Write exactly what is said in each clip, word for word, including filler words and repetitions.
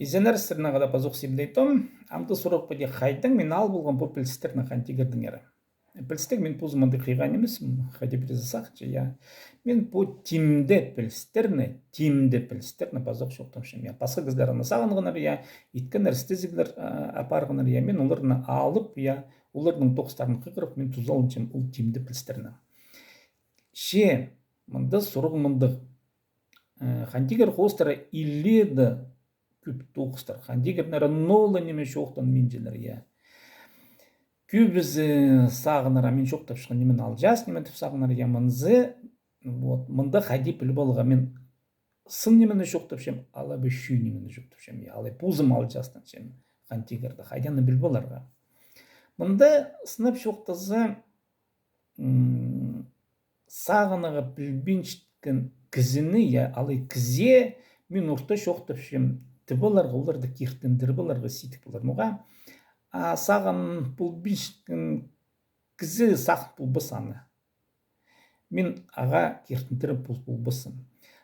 Изеннер сірернең хада пазох Сибдей Том. Амды сурығ піди, хайдаң мин ал полғам пу пілістерні Хан Тигірдеңер. Пілістіг, мин позым андағ хыйға нимес, м, хайди пірезі сағынча, я. Мин пу тимде пілістерні, тимде пілістерні пазох чоохтапчам, я. Пасха кізілер аны сағынғаннар, я, иткеннер, істезіглер, а, апарғаннар, я. Мин оларны алып, я, оларның тоғыстарын хығырып, мин тузаланчам ол тимде пілістерні. Че, мында сурығ мындағ. Э, Хан Тигір хоостыра илееде кӧп тоғыстар. Хан Тигірнең нола ниме чоохтанминчалар, я. Кӧбізі сағынар, а мин чоохтапчатхан нимені алҷаас ниме тіп сағынар, я, мынзы, вот, мында хайди піліп аларға, мин сын нимені чоохтапчам, алай ба чӱӱ нимені чоохтапчам, я, алай позым алҷаастанчам Хан Тигірді, хайди аны піліп аларға. Мында сынап чоохтаза, м, сағынарға пілбинчеткен кізіні, я, алай кізее мин орта чоохтапчам тіп аларға, оларды киртіндіріп аларға сидік полар. Ноға, а, сағын полбинчеткен кізі сағын полбас аны. Мин ағаа киртіндіріп пол-, полбаспын.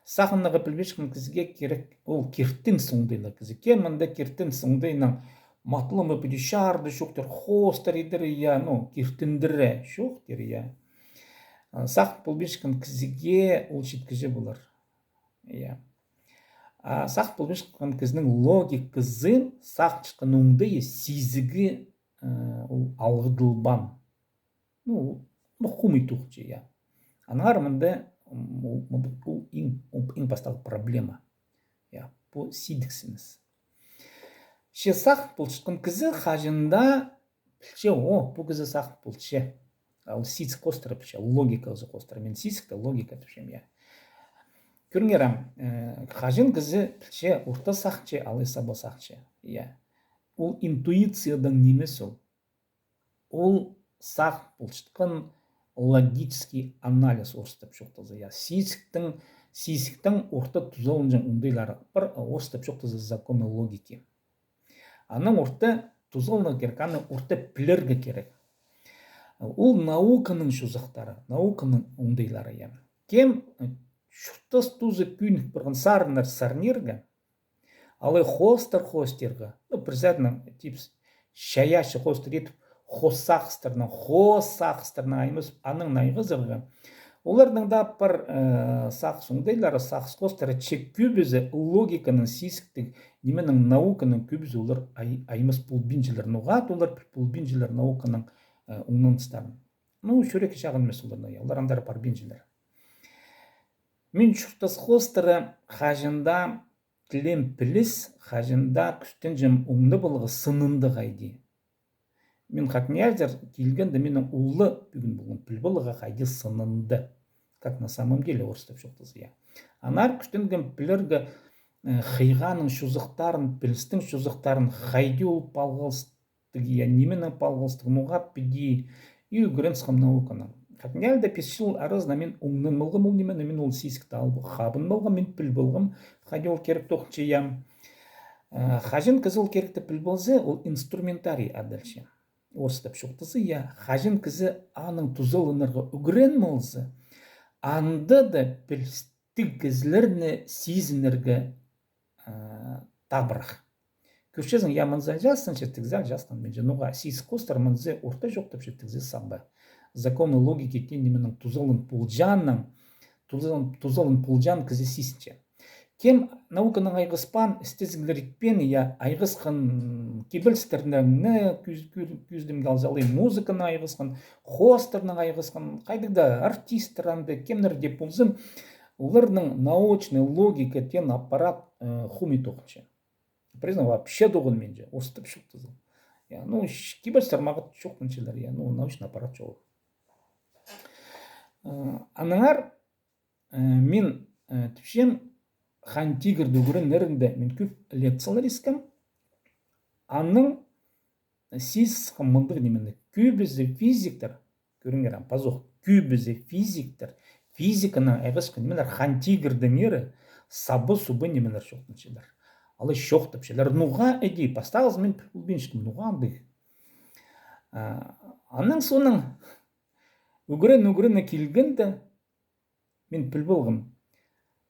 Сағынарға пілбинчеткен кізіге кирек, ол киртінс оңдайлығ кізі. Кем мында киртінс оңдайнаң матылымы піди чарыда чоохтир, хоостар идер, я, ну, киртіндіре чоохтир, я. А, сағын полбинчеткен кізіге ол читкіҷе полар. Я. А сағын полбинчеткен кізінің логиказын, сағынчатхан оңдайы, сизігі, э, ол алғыдылбаан. Ну, ну, хомай тоғынча, я. Аннаңар мында, м, ол, мында ол иң, ол иң пастағы проблема. Я, пу сидіксініс. Че сағын полчатхан кізі хаҷан даа пілче, о, пу кізі сағын полча. А ол сизік хоостыра пілче, логиказы хоостыра. Мин сизікті логика тіпчем, я. Кӧріңер ам, э, хаҷан кізі пілче, орта сағынча, алай саба сағынча. Я. Ол интуициядаң нимес ол. Ол сағын полчатхан логический анализ, орыстап чоохтаза, я. Сизіктің, сизіктің орта тузаланҷаң оңдайлары. Пір, орыстап чоохтаза, законы логики. Аның орта тузаланарға кирек, аны орта пілерге кирек. Ол науканың чозахтары, науканың оңдайлары, я. Кем, э, чуртас тузы кӧнік парған сарыннар сарнирға, алай хоостар хоостирға, ну, пір саринаң, типс, чайаачы хоостар идіп, хоос сағыстарнаң, хоос сағыстарнаң аймас, анаң айғазарға. Оларның даа пар, э, сағыс оңдайлары, сағыс хоостары, че кӧбізі логиканың, сизіктіг нименің, науканың кӧбізі олар ай-, аймас полбинчалар. Ноға-да олар піл полбинчалар науканың, э, оңнаныстарын. Ну, чӱрекке чағын нимес оларның, я, олар андар парбинчалар. Мин чуртас хоостыра хаҷан даа тілеем піліс, хаҷан даа кӱстенҷем оңнап аларға сынында хайди. Мин Хакнияздир килгенде минің улуғ пӱӱн полған піліп аларға хайди сынында. Как на самом деле, орыстап чоохтаза, я. Аннаңар кӱстенгем пілерге, э, хыйғаның чозахтарын, пілістің чозахтарын, хайди ол палғалыс- тігі, я, нименең палғалыстығ, ноға піди, и ӱгренісхем науканы. Хакнияда пис чыл аразына мин оңнан алғам ол нимені, мин ол сизікті алып хабын алғам, мин піліп алғам, хайди ол кирек тоғынча, я. Э, хаҷан кізі ол киректі піліп алза, ол инструментарий адалча. Орыстап чоохтаза, я, хаҷан кізі аның тузаланарға ӱгреніп алза, анда даа пілістіг кізілерні сизінерге, э, табырах. Кӧрчезің, я, мынзы алҷаастанча, тігзі алҷаастанминча. Ноға сизік хоостар мынзы орта чоохтапча, тігзі саба. Законы логики теен нименің тузалан полҷааннаң, тузалан, тузалан полҷаанын кізі сизінче. Кем науканаң айғаспаан, істезіглер итпеен, я, айғасхан кибелістернең кӱс-, кӱ-, кӱстемге алза, алай музыканаң айғасхан, хоостарнаң айғасхан, хайдағ даа артисттер анда, кемнер дее ползын, оларның научный логика теен аппарат, э, хомай тоғынча. Признак вообще тоғынминча, орыстап чоохтаза. Я, ну, ш-, кибелістер мағат чоохтанчалар, я, ну, научный аппарат чоғыл. Э, аннаңар, э, мин, э, тіпчем, Хан Тигірді ӱгренерінде мин кӧп лекциялар искем. Аның сизібісхем мындағ нимені. Кӧбізі физиктер, кӧріңер ам, пазох, кӧбізі физиктер, физиканаң айғасхан нимелер, Хан Тигірдеңер саба-суба нимелер чоохтанчалар. Алай чоохтапчалар. Ноға иди, пастағызын мин пілбинчеткем, ноға андағ. А, анаң соонаң ӱгрен-ӱгрене килгенде, мин піліп алғам.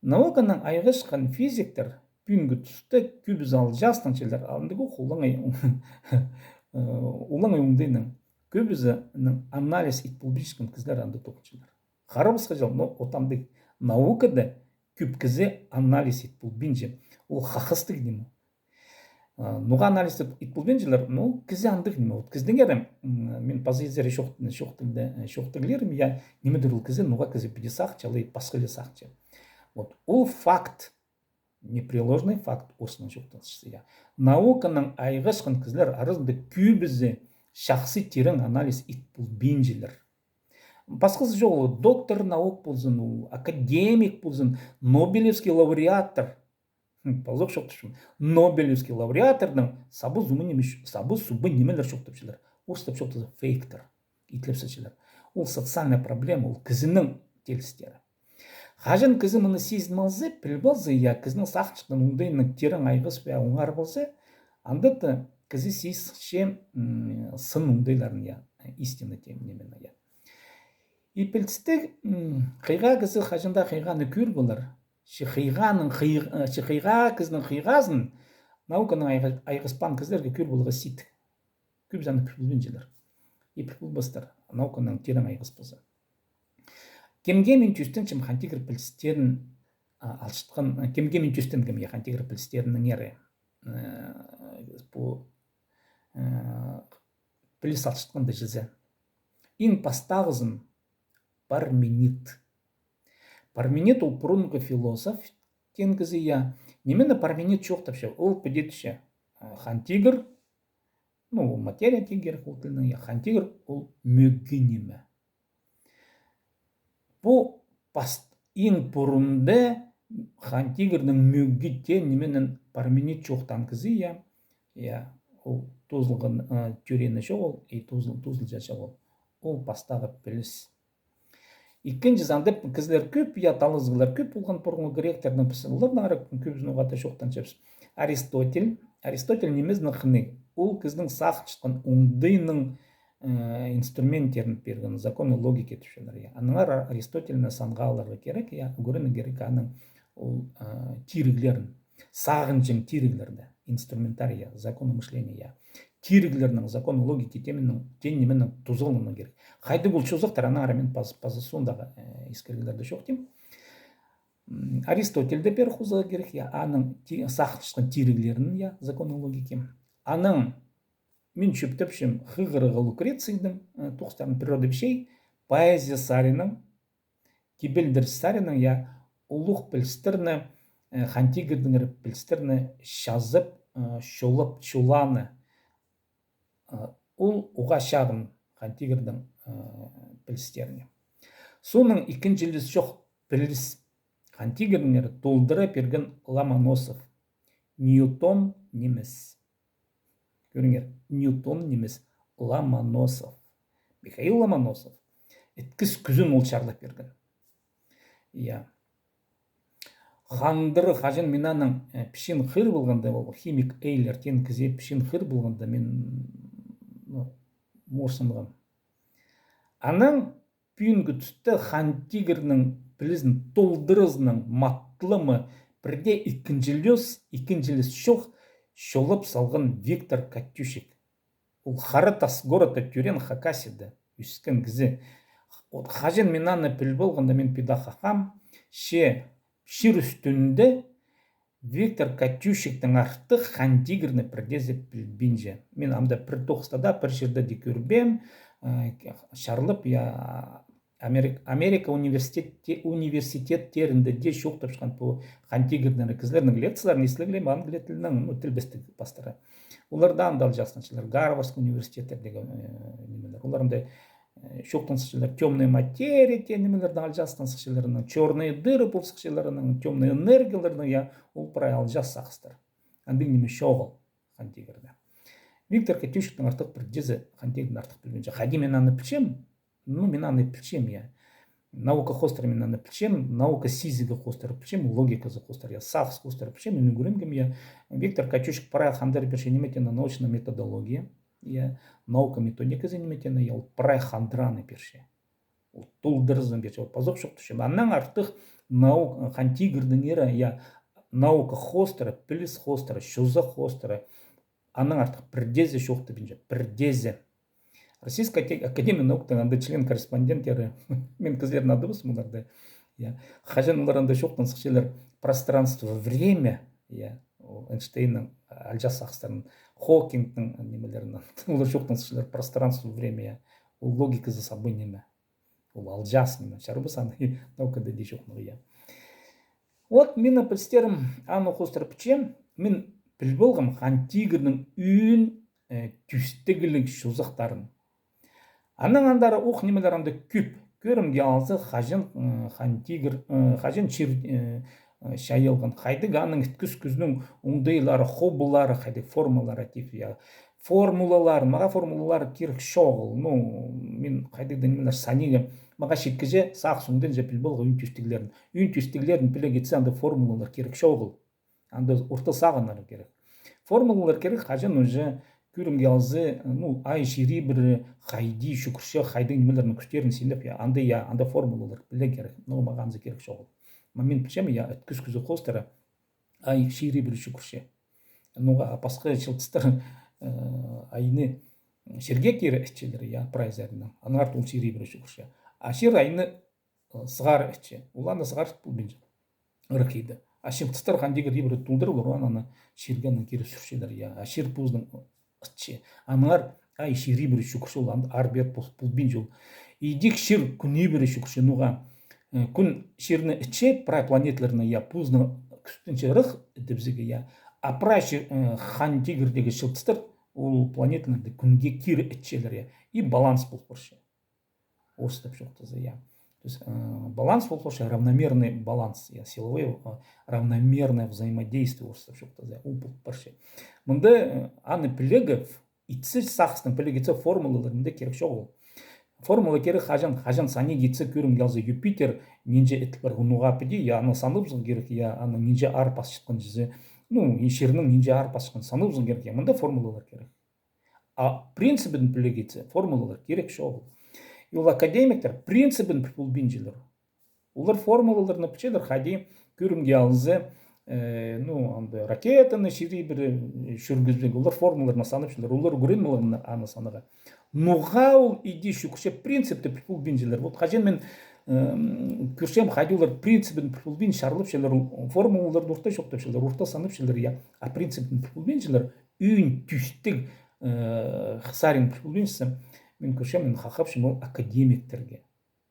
Науканаң айғасхан физиктер Пӱӱнгі туста кӧбізі алҷаастаңчалар, андағ ох олаңай, олаңай оңдайнаң. Кӧбізінің анализ ит полбинчатхан кізілер анда тоғынчалар. Харабысхаҷаң, но отандағ наукада кӧп кізі анализ ит полбинча. Ол хакастығ ниме. Ноға анализ ит полбинчалар, ну, кізі андағ ниме. Вот кізідеңер, мин паза изере чоохтаглирым, я, нимедір ол кізі, ноға кізі піди сағынча, алай пасха ла сағынча. Вот ол факт, непреложный факт, орыснаң чоохтанча, я. Науканаң айғасчатхан кізілер аразында кӧбізі чахсы тирең анализ ит полбинчалар. Пасхазы чоғыл, доктор наук ползын, ол академик ползын, Нобелевский лауреаттар. Пазох чоохтапчам. Нобелевский лауреаттарның саба-суба ниме, саба-суба нимелер чоохтапчалар. Орыстап чоохтаза, фейктер. Итлеп сачалар. Ол социальная проблема, ол кізінің теелістері. Хаҷан кізі мыны сизін алза, піліп алза, я, кізінің сағынчатхан оңдайынаң тирең айғас па, я, оңар полза, анда даа кізі сизінче сын оңдайларын, я, истина тем не менее, я. И пілдістіг, хыйға кізі хаҷан даа хыйғаны кӧр полар. Че хыйғаның, хый-, че хыйға кізінің хыйғазын науканаң айғаспаан кізілерге кӧр поларға сидік. Кӧбізі аны піл полбинчалар. И піл полбастар, науканаң тирең айғаспаза. Кемге мин тӧстенчем Хан Тигір пілістерін алчатхан, кемге мин тӧстенгем, я, Хан Тигір пілістерінеңер, пу піліс алчатханда чізе. Иң пастағызын Парменид. Парменид ол пурунғы философ теен кізі, я. Нимені Парменид чоохтапча, ол піди тіпче, Хан Тигір, ну, материя теерге кирек ол тілнең, я, Хан Тигір ол мӧгі ниме. Пу пас-, иң пурунда Хан Тигірнің мӧгі теен нименең Парменид чоохтаан кізі, я. Я, ол тоозылған, теорияны чоғыл, и тоозыл-, тоозылча чоғыл. Ол пастағы піліс. Ікінҷізі, анда кізілер кӧп, я, талазығлар кӧп полған пурунғы гректернің, піс оларнаң ара кӧбізін уғаа даа чоохтанчабыс. Аристотель, Аристотель нимезінең хынығ, ол кізінің сағынчатхан оңдайының инструменттерін пирген, законы логики тіпчелер, я. Аннаңар Аристотельні санға аларға кирек, я, ӱгренерге кирек аның ол тиріглерін, сағынҷаң тиріглерні, инструментарий, я, законы мышления, я. Тиріглернің, законы логики теен нименең, теен нименең тузаланарға кирек. Хайдағ ол чозахтар, аннаңар мин паз-, паза соондағы искіріглерде чоохтим. Аристотельді пеер хозарға кирек, я, аның ти-, сағынчатхан тиріглерін, я, законы логики. Анаң мин чӧптепчем хығырығға Лукрецийдің тоғыстарын, «Природа вещей», поэзия саринаң, кибелдер саринаң, я, улуғ пілістерні, Хан Тигірдеңер пілістерні чазып, чолап, чолааны. Ол уғаа чағын Хан Тигірдің пілістеріне. Соонаң ікінҷілес чох піліс Хан Тигірдеңер толдыра пирген Ломоносов. Ньютон нимес. Кӧріңер, Ньютон нимес, Ломоносов. Михаил Ломоносов. Іткіс кӱзін ол чарлап пирген. Я. Хандыры, хаҷан мин аның пічиин хығыр полғанда, ол химик Эйлер теен кізее пічиин хығыр полғанда, мин, ну, морсынғам. Анаң пӱӱнгі туста Хан Тигірнің пілізін толдыразынаң матламы пірдее ікінҷілес, ікінҷілес чох чолап салған Виктор Катющик. Ол Хара Тас городта тӧреен, Хакасияда ӧскен кізі. От хаҷан мин аны піліп алғанда, мин піди хахам, че чир ӱстӱнде Виктор Катющиктең артых Хан Тигірні пірдеезі пілбинче. Мин ам даа пір тоғыста даа, пір чирде дее кӧрбеем, чарлап, я, Америк-, Америка университет-, университеттерінде дее чоохтапчатхан пу Хан Тигірнің кізілернің лекцияларын истілгем англи тілінең, ну, тілбестіг пастыра. Олар даа анда алҷаастаңчалар, Гарвардский университеттердегі нимелер. Олар анда чоохтанчалар тёмная материя теен нимелернең, алҷаастаңчалар аның, черные дыры полчалар аның, тёмная энергияларның, я, ол прай алҷаас сағыстар. Андағ ниме чоғыл Хан Тигірде. Виктор Катющиктең артых пірдеезі Хан Тигірні артых пілбинче. Хайди мин аны пілчем? Ну, мин аны пілчем, я. Наука хоостыра мин аны пілчем, наука сизігі хоостыра пілчем, логиказы хоостыра, я, сағыс хоостыра пілчем, мин ӱгренгем, я. Виктор Катющик прай хандыр пирче ниме теені научная методология, я, наука методиказы ниме теені, я, ол прай хандыр аны пирче. Ол толдыразынаң пирче, ол пазох чоохтапчам. Аннаң артых наук-, Хан Тигірдеңер, я, наука хоостыра, піліс хоостыра, чозах хоостыра анаң артых пірдеезі чоохтабинча, пірдеезі. Российская аке-, академия науктың анда член-корреспонденттері, мин кізілерні адабас муларны. Я. Хаҷан олар анда чоохтанысчалар пространство, время, я, ол Эйнштейннің алҷаас сағыстарын, Хокингтің нимелерін, олар чоохтанысчалар пространство, время, я. Ол логиказы сабы ниме. Ол алҷаас ниме. Чарабас аны наукада даа чоохтанарға, я. Вот минің пілістерім аны хоостыра пічем, мин піл полғам Хан Тигірнің ӧӧн, э, тӧстігліг чозахтарын. Анаң андар ох нимелер анда кӧп. Кӧрімге алза, хаҷан, э, Хан Тигір, э, хаҷан чир, э, э, чайылған, хайдағ аның іткіс кӱзінің оңдайлары, хобылары, хайдағ формалары тіп, я. Формулалар, мағаа формулалар кирек чоғыл. Ну, мин хайдағ-да нимелер санирға, мағаа читкіҷе сағыс оңдайынҷа піл поларға ӧӧн тӧстіглерін. Ӧӧн тӧстіглерін пілерге итсе, анда формулалар кирек чоғыл. Анда орта сағынарға кирек. Формулалар кирек, хаҷан уже кӧрімге алза, ну, ай чир ибіре хайди чӱгӱрче, хайдағ нимелернің кӱстерін синеп, я, анда, я, анда формулалар пілерге кирек. Ну, мағаа анзы кирек чоғыл. Ма мин пілчем, я, іткіс кӱзі хоостыра ай чир ибіре чӱгӱрче. Ну, а пасха чылтыстар, э, айны чирге кире ітчелер, я, прай саринаң. Аннаңар ол чир ибіре чӱгӱрче. А чир айны, э, сығара ітче. Ол аны сығара ит полбинча. Ырах иді. А чылтыстар Хан Тигір ибіре толдырып, ол аны чирге аны кире сӱрчелер, я. А чир позының ытча. Аннаңар ай чир ибіре чӱгӱрче, ол анда ары-пеер пол-, полбинча ол. Идӧк чир кӱн ибіре чӱгӱрче, ноға. Э, кӱн чирні ітче, прай планеталарны, я, позының кӱстінҷе ырах ідібізерге, я. А прай чир, э, Хан Тигірдегі чылтыстар ол планеталарны кӱнге кире ітчелер, я. И баланс пол парча. Орыстап чоохтаза, я. То есть, э, баланс пол парча, равномерный баланс, я, силовой, э, равномерное взаимодействие, орыстап чоохтаза, я, ол пол парча. Мында, э, аны пілерге итсе, сағыстың пілерге итсе, формулалар мында кирек чоғыл. Формула кирек хаҷан, хаҷан санирға итсе, кӧрімге алза, Юпитер нинҷе ит парған, ноға піди, я, аны санабызарға кирек, я, аны нинҷе аар пасчатхан чізе, ну, и чирнің нинҷе аар пасчатхан санабызарға кирек, я, мында формулалар кирек. А принцибін пілерге итсе, формулалар кирек чоғыл. И ол академиктер принцибін піл полбинчалар. Олар формулаларны пілчелер, хайди, кӧрімге алза, э, ну, анда ракетаны чир ибіре, э, чӱргізбег. Олар формулаларны санапчалар, олар ӱгреніп алғаннар аны санарға. Ноға ол иди чӱгӱрче, принципті піл полбинчалар. Вот хаҷан мин, эм, кӧрчем, хайди олар принципін піл полбин чарлапчалар, ол формулаларны орта чоохтапчалар, орта санапчалар, я. А принципін піл полбинчалар, ӧӧн тӧстіг, э, сарин піл полбинча, мин кӧрчем, мин хахапчам ол академиктерге.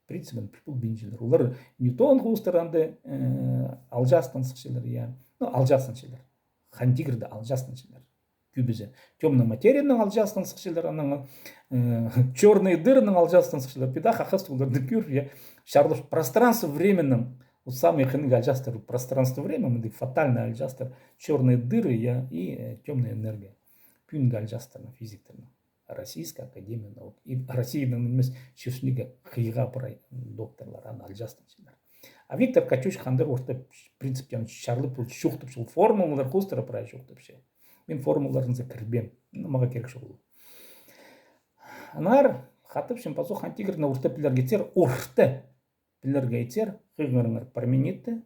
Принцибін піл полбинчалар. Олар Ньютон хоостыра анда, э, алҷаастаң сыхчалар, я. Ну, алҷаастанчалар. Хан Тигірде алҷаастанчалар. Кӧбізі. Тёмная материяның алҷаастаң сыхчалар, анаң, э, черные дырының алҷаастаң сыхчалар. Піди хахас оларны кӧр, я. Чарлап пространство-временің, вот самый хынығ алҷаастар, пространство-время, мындағ фатальный алҷаастар, черные дыры, я, и, э, тёмная энергия. Пӱӱнгі алҷаастарның, физиктернің. Российская академия наук. И Россияның нимес, чӧрче, хыйға прай докторлар, аны алҷаастаң чіли. А Виктор Катющик андар орта принциптен чарлап, ол чоохтапча, ол формулалар хоостыра прай чоохтапча. Мин формулаларынзар кірбеем. Ну, мағаа кирек чоғыл. Аннаңар хатапчам пазох Хан Тигірні орта пілерге итсер, орта пілерге итсер, хығырыңар Парменидті,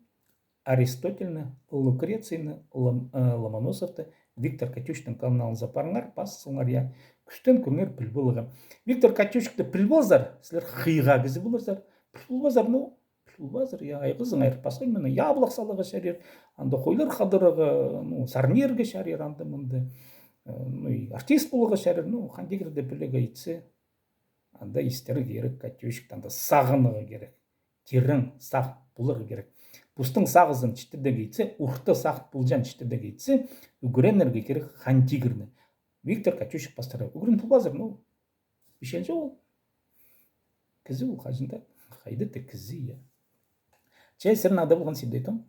Аристотельні, Лукрецийні, Лом-, э, Ломоносовты, Виктор Катющиктің каналынзар парыңар, пас салыңар, я. Кӱстең кӧріңер піл поларға. Виктор Катющикті піл ползар, сірер хыйға кізі поларзар. Піл полбазар, ну, піл полбазар, я, айғызыңар, пасха ниме, яблах саларға чарир, анда хойлар хадарарға, ну, сарнирға чарир, анда-мында. Э, ну, и артист поларға чарир, ну, Хан Тигірді пілерге итсе, анда истерге кирек Катющикті, анда сағынарға кирек. Тирең сағ поларға кирек. Постың сағызын читірерге итсе, орта сағ полҷаң читірерге итсе, ӱгренерге кирек Хан Тигірні. Виктор Катющик пастыра ӱгрен полбазар, ну, пичелҷе ол. Кізі ол хаҷан даа, хайди даа кізі, я. Че сірернең ада полған Сибдей Том.